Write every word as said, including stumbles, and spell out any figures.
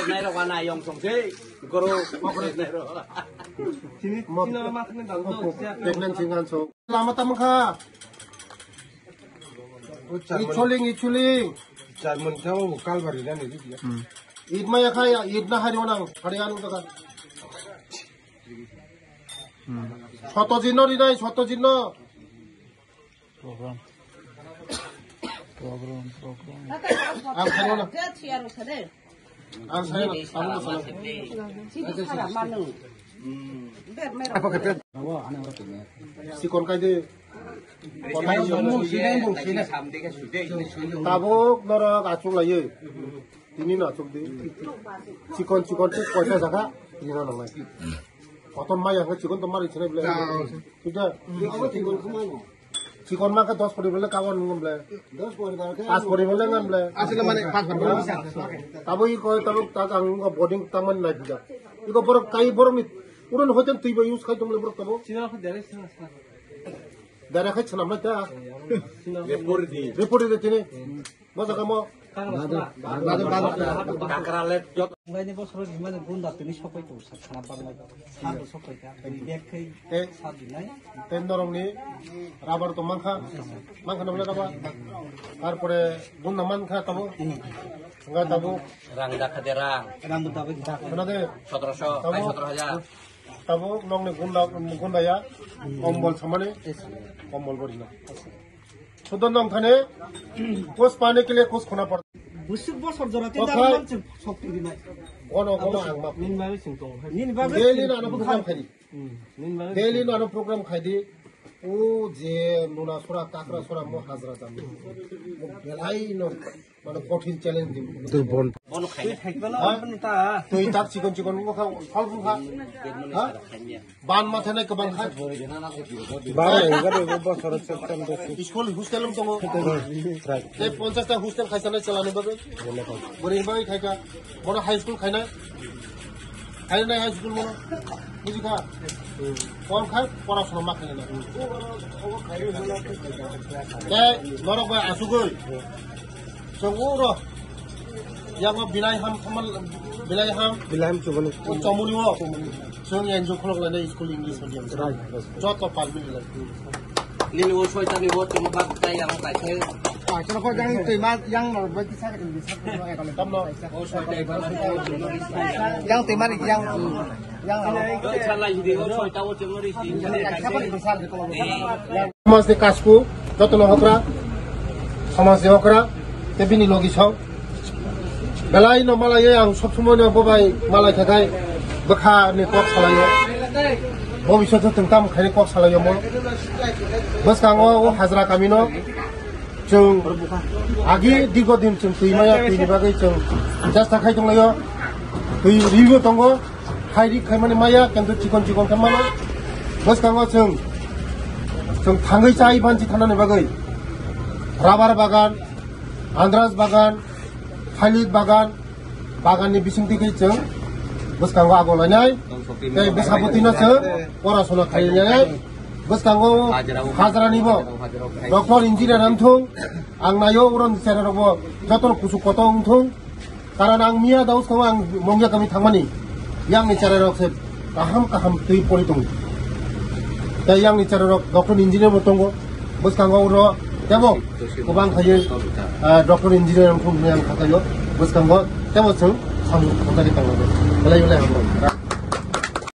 Nairok wana yong song se, goro, nairok. Pregnant singan so. Lama tamo kha. Ichuling, ichuling. Charman kha o kalbari na ni dia. It maya kha ya, it na hari onang, hari anu taka. Soto jino ri nai, soto jino. Program. Program, program. Ang khayo na. Ang khayo na. Ang khayo na. Sikon kai de. Tabuk norok achuk layo. Tini no achuk di. Chikon chikon tu koita jaga. Tini no nang lai. Koton mai ang chikon to mari chine bile. Tuja. Chikon ma ka dos pori bole kawan ngam le. Dos pori bole. Pas pori bole ngam le. Asli mane pas pori bole. Tabo i koi tabo ta ang ngo boarding taman nai buja. Iko borok kai borok ni uron hoitan tui bo use khai tum le borok tabo. Sina ko dere sina sa. Dere khai chana ma ta. Sina. Report di. Report di tini. Mo jaga mo. Kakra le jot. Ngai ni bosoro ni mane gunda tini sopai tu sa khana bang lai. Sa tu sopai ta. Ni bek khai. Te. Sa di nai. Te norok ni rubber to mankha, mankha nang le rubber. Tarpore bunda mankha tabo. Nga tabo. Rang dakha de rang. Rang bu tabo di dakha. Khuna de. Sotoroso, tabo. Ai sotoro hajar. Tabo nong ni gunda, gunda ya. Kombol samani. Kombol bori na. Sudan nong thane. Kos pane ke liye kos khona pad. Busuk bosor jora te. Okhai. Daru man chuk sok ti di nai. Gono, gono ang map. Nin ba sing tong. Nin ba. Daily na ano program khai di. Hmm. Nin ba. Daily na ano program khai di. O je luna sura, kakra sura mo hajra jam. Mo belai no, mane kothin challenge di. Durbol. Bono khai. Tui thai bala. Ha? Bono ta. Tui tak chikon chikon mo kha, phal mo kha. Ha? Ban ma thane kwbang kha. Ba, enga de bo soro setan de. School hostel wng tongo. Right. Te ponchas ta hostel khaisa nai chalani bagwi. Bwrwi bagwi khaika. Bono high school khainai. Khainai high school bono. Bujikha. Pon khai, pora sono ma khainai. Te norok bai asugwi. Chwng uro. Yang o bilai ham thamal, bilai ham. Bilai ham chubani. O chomuni o. Chwng yang jo khulok lainai school English medium. Right, right. Joto pal mili lai. Nini o soita ni o chwng bak tai yang tai khe. Paisano ko yang twi ma yang no bai kisa ka ni sa ko ekale. Tamno. O soita ni yang twi ma ni yang. Yang alo. Chalai di o soita o chwng ri si. Samajni kasku, jotono hokra, samajni hokra, te bini logi song. Belai no malai ang sob somoi no bobai malai khakai bwkha ni kok salaio. Bobiswt tong tam khaini kok salaio mo. Bwskango o hajra kami no chwng agi digo din chwng twi maya twi ni bagwi chwng jasta khai tong laio. Twi ribo tongo. Hai rik khaimani maya, kintu chikon chikon khe mano. Bwskango chwng, chwng thangwi chai banchi thanani bagwi. Rubber bagan, andras bagan, thalik bagan, baganni bisingtwi khe chwng bwskango ago lainai. Tei bwsabotino chwng porasona khainai. Bwskango hajranibo doctor engineer wngthung, ang naio uroni chererokbo jotono kuchuk koto wngthung. Karon ang miya daus kho ang mongya kami thangmani. Yang ni chara rok se kaham kaham twi pori tongo. Tai yang ni chara rok doctor engineer bo tongo. Bwskango uro tebo kubang khaye, ah, doctor engineer ang thum yang khatayo. Bwskango tebo chwng samung khotari tongo. Belai belai hambai.